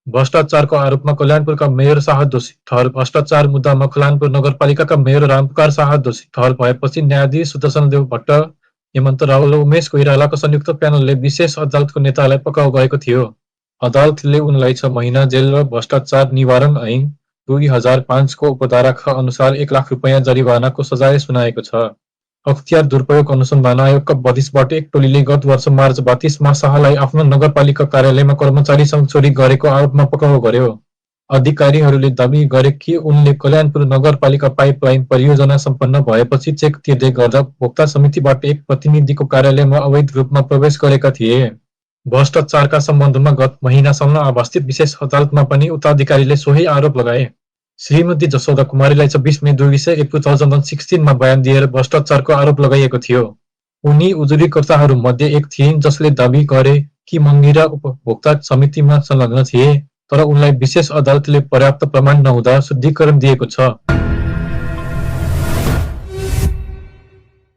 भ्रष्टाचारको आरोपमा कल्याणपुरका मेयर शाह दोषी ठहर। भ्रष्टाचार मुद्दामा कल्याणपुर नगरपालिकाका मेयर रामपुकार शाह दोषी ठहर भएपछि न्यायाधीश सुदर्शन देव भट्ट, हेमन्त रावल र उमेश कोइरालाको संयुक्त प्यानलले विशेष अदालतको नेतालाई पक्राउ गरेको थियो। अदालतले उनलाई 6 महिना जेल र भ्रष्टाचार निवारण ऐन 2005 को उपधाराका अनुसार 1 लाख रुपैयाँ जरिवानाको सजाय सुनाएको छ। अख्तियार दुरुपयोग अनुसन्धान आयोगका बदिसबाट एक टोलीले गत वर्ष मार्च 32 मा शाहलाई आफ्नो नगरपालिका कार्यालयमा कर्मचारीसँग चोरी गरेको आरोपमा पक्राउ गर्यो। अधिकारीहरूले दाबी गरे कि उनले कल्याणपुर नगरपालिका पाइपलाइन परियोजना सम्पन्न भएपछि चेक तिर्दै गर्दा भोक्ता समितिबाट एक प्रतिनिधिको कार्यालयमा अवैध रूपमा प्रवेश गरेका थिए। भ्रष्टाचारका सम्बन्धमा गत महिनासम्म अवस्थित विशेष अदालतमा पनि उक्त अधिकारीले सोही आरोप लगाए। श्रीमती जसोदा कुमारीलाई 26 मे 2016 मा बयान दिएर भ्रष्टाचारको आरोप लगाइएको थियो। उनी उजुरीकर्ताहरूमध्ये एक थिइन् जसले दाबी गरे कि मङ्गिरा उपभोक्ता समितिमा संलग्न थिए, तर उनलाई विशेष अदालतले पर्याप्त प्रमाण नहुँदा शुद्धिकरण दिएको छ।